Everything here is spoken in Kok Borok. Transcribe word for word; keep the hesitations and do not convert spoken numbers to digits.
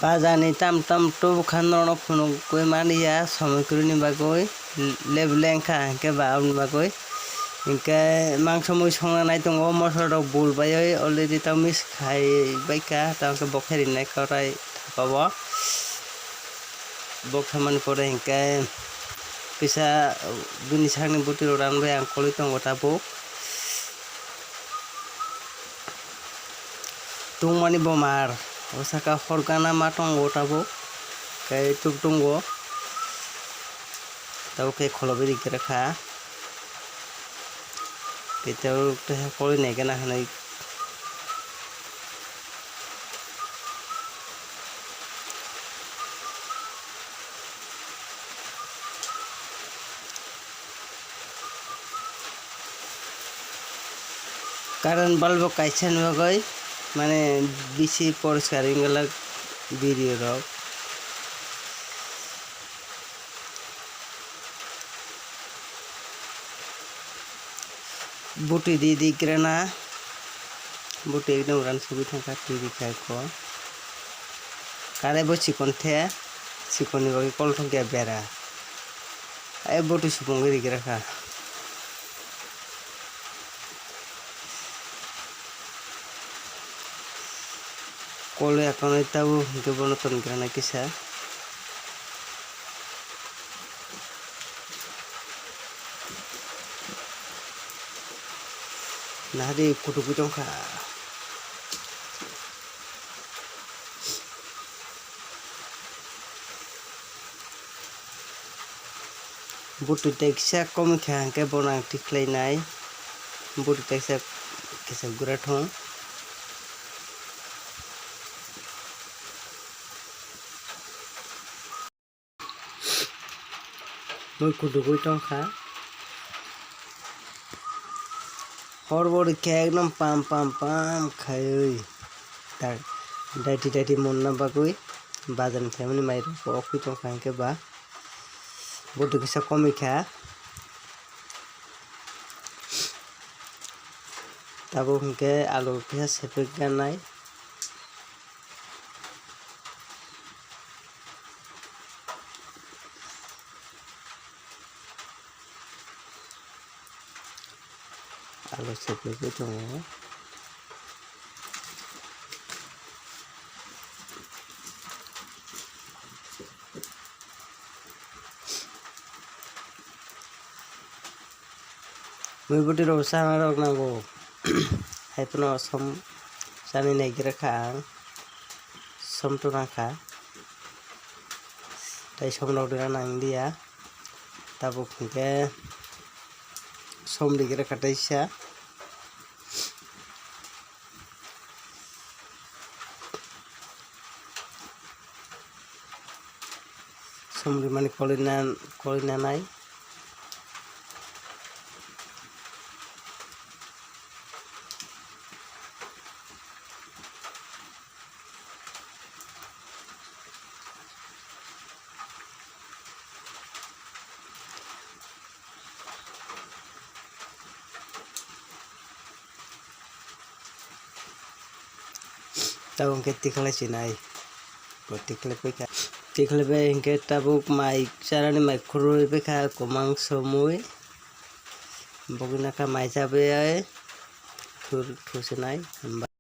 Bajani tam tam tubukha norok phunugwi manya somoi kwrwini bagwi, lebu lengkha hinkhe ba aboni bagwi. Hinkhe mangso mui songna nai tongo, mosorok bul baiwi already tamo mix khai baikha, tamo khe bokhe rinai korai thapao. Bokhe mani pore hinkhe kisa bini sakni bwtwi rok ranbai ang kolwi tongo tabuk. Tungmani bomar, o saka hor gana ma tongo tabuk, khe tuk tungo, tabuk khe kholobai rikhe rakha, khe tabuk teisa koloi nai gana hinwi. Current bulb bo kaisa ni bagwi mane bisi poriskar wngwlak video rok. Bwtwi di di grana. Bwtwi ekdom ran sugwi thangkha twi rikha kho. Kare bo chikon the, chikon ni bagwi kolthok ya bera. Ai bwtwi supungwi rigra kha. Kol ya kanwi tabuk hinkhe bono ton granai kisa. Nahadi kutukwi tongkha. Bwtwi teksa komikha hinkhe bono ang tikhlainai. Bwtwi teksa kisa gura thung. Mui kudugwi tongkha. Hor bo rikhe ekdom pam pam pam khaiwi. Daiti daiti monna bagwi bazar ni phaimani mairok bo okwi tongkha hinkhe ba. Bwtwi kisa komikha. Tabuk hinkhe alu kisa sepik ganai. Alu sepik tongo. Mui bwtwi rok sana rok nango. Haiphano som chani naigra kha ang. Som to nang kha. Tai som rok dena nang dia. Tabuk hinkhe som rigra kha taisa. Som rimani kolina, kolina nai. Tabuk hwnkhe tikhlai sinai. Bo tikhlai paikha. Tikhlai bai hwnkhe tabuk mai charani mai khurui paikha kwmang somui. Bogwina kha mai chabai thur thusinai.